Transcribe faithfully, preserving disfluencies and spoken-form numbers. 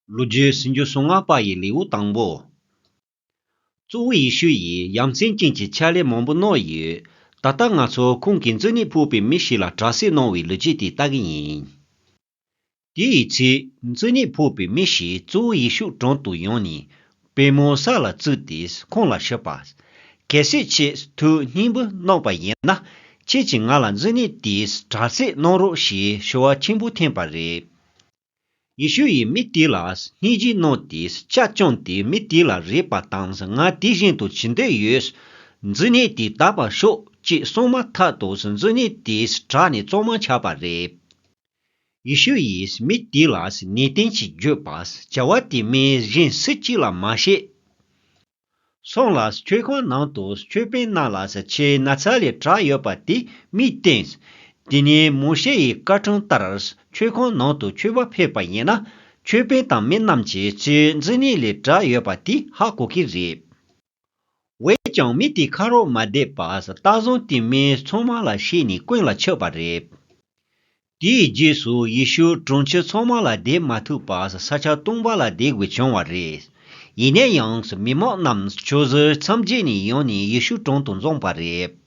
ལོ་རྒྱུས་སུམ་ཅུ་སོ་ལྔ་པ་ཡི་ལེའུ་དང་པོ། གཙོ་བོ་ཡེ་ཤུ་ཡིས་ཡ་མཚན་ཅན་གྱི་ཕྱག་ལས་མང་པོ་གནང་ཡོད། ད་ལྟ་ང་ཚོ་ཁོང་གིས་མཛེ་ནད་ཕོག་པའི་མི་ཞིག་ལ་དྲག་སྐྱེད་གནང་བའི་ལོ་རྒྱུས་དེ་ལྟ་གི་ཡིན། དེའི་ཚེ་མཛེ་ནད་ཕོག་པའི་མི་ཞིག་གཙོ་བོ་ཡེ་ཤུ་དྲུང་དུ་ཡོང་ནས་པུས་མོ་ས་ལ་བཙུགས་ཏེ་ཁོང་ལ་ཞུས་པ། གལ་སྲིད་ཁྱེད་ཐུགས་སྙིང་པོ་གནང་པ་ཡིན་ན། ཁྱེད་ཀྱིས་ང་ལ་མཛེ་ནད་དེ་དྲག་སྐྱེད་གནང་རོགས་ཞེས་ཞུ་བ་ཆེན་པོ་འཐེན་པ་རེད། ཡེ་ཤུ་ཡིས་མི་དེ་ལ་སྙིང་རྗེ་གནང་སྟེ་སྐྱབས་བཅོལ་ཏེ་མི་དེ་ལ་རས་པ་དང་། ང་དེ་བཞིན་དུ་བྱེད་འདོད་ཡོད། མཛེ་ནད་དེ་དག་པར་ཤོག་ཅེས་གསུངས་མ་ཐག་ཏུ་མཛེ་ནད་དེ་དྲག་ནས་གཙང་མ་ཆགས་པ་རེད། ཡེ་ཤུ་ཡིས་མི་དེ་ལ་ནན་ཏན་གྱིས་བརྗོད་པ། བྱ་བ་དེ་མིན་གཞན་སུ་གཅིག་ལ་མ་བཤད། སོང་ལ་མཆོད་ཁང་ནང་དུ་མཆོད་དཔོན་རྣམས་ལ་ཁྱེད་ན་ཚ་ལས་དྲག་ཡོད་པ་དེ་མིག་བསྟན། དེ་ནས་མོ་ཤེ་ཡི་བཀའ་ཁྲིམས་ལྟར་མཆོད་ཁང་ནང་དུ་མཆོད་པ་ཕེབས་པ་ཡིན་ན། མཆོད་དཔོན་དང་མི་རྣམས་ཀྱིས་ཁྱེད་མཛེ་ནད་ལས་དྲག་ཡོད་པ་དེ་ཧ་གོ་གི་རེད། འོན་ཀྱང་མི་དེ་ཁ་རོག་མ་བསྡད་པར་རྟགས་བཟང་དེ་མིན་ཚང་མ་ལ་བཤད་ནས་ཀུན་ལ་འཆོལ་བ་རེད། དེའི་རྗེས་སུ་ཡེ་ཤུ་གྲོང་ཁྱེར་ཚང་མ་ལ་བསྡད་མ་ཐུབ་པར་ས་ཆ་སྟོང་པ་ལ་བསྡད་དགོས་བྱུང་བ་རེད། ཡིན་ན་ཡང་མི་མང་རྣམས་ཕྱོགས་བཞི་མཚམས་བརྒྱད་ནས་ཡོང་ནས་ཡེ་ཤུ་དྲུང་དུ་འཛོམས་པ་རེད།